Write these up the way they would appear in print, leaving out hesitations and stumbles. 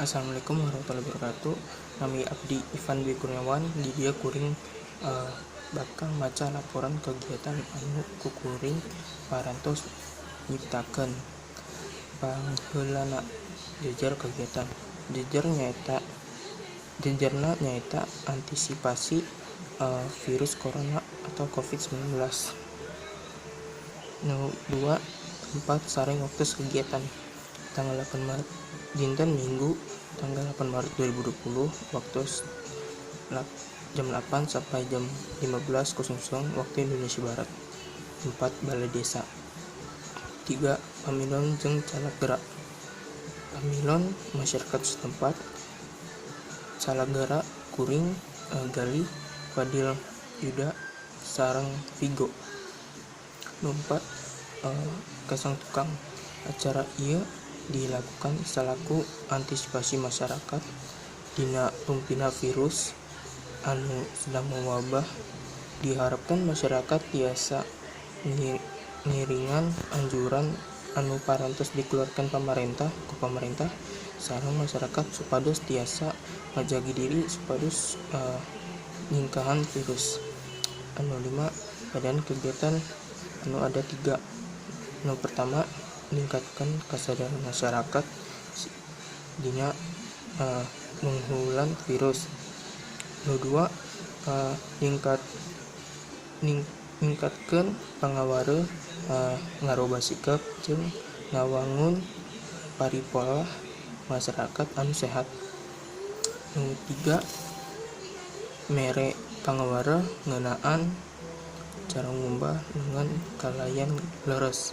Assalamualaikum warahmatullahi wabarakatuh. Nami abdi Ivan Dwi Kurniawan. Di dieu kuring bakal maca laporan kegiatan anu ku kuring parantos nyiptakeun. Pangheulana jejer kegiatan. Jejerna nyaeta antisipasi virus corona atau COVID-19. Nu dua, tempat sareng waktu kegiatan. Tanggal 8 Maret, dinten Minggu tanggal 8 Maret 2020, waktu jam 8 sampai jam 15.00 waktu Indonesia Barat, tempat Balai Desa. 3, pamilon jeung calagera. Pamilon masyarakat setempat, calagera kuring Galih, Fadil, Yuda sareng Vigo. Nu 4, kasang tukang. Acara ieu dilakukan salaku antisipasi masyarakat dina rumpinna virus anu sedang mewabah. Diharapkan masyarakat tiasa ngiringan anjuran anu parantos dikeluarkan ku pamarentah sareng masyarakat supados tiasa ngajagi diri supados nyingkahan virus. Anu 5, badan kegiatan anu ada 3. Nu pertama, ningkatkan kesadaran masyarakat dina nunghulan virus. Nu 2, ningkatkeun pangawareuh, ngarobah sikap jeung ngawangun paripolah masyarakat anu sehat. Nu 3, mere pangawareuh ngeunaan cara ngumbah leungeun kalayan leres.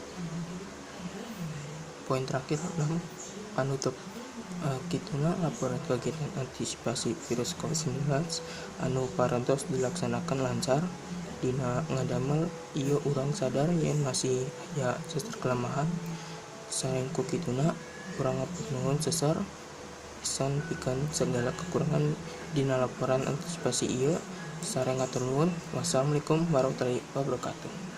Poin terakhir 6, panutup. Kituna laporan kegiatan antisipasi virus COVID-19 anu parantos dilaksanakan lancar. Dina ngadamel ieu urang sadar yen masih aya seueur kelemahan. Sareng ku kituna urang ngahatur nuhun seueur pisan pikeun sagala kekurangan dina laporan antisipasi ieu. Sareng hatur nuhun. Wassalamualaikum warahmatullahi wabarakatuh.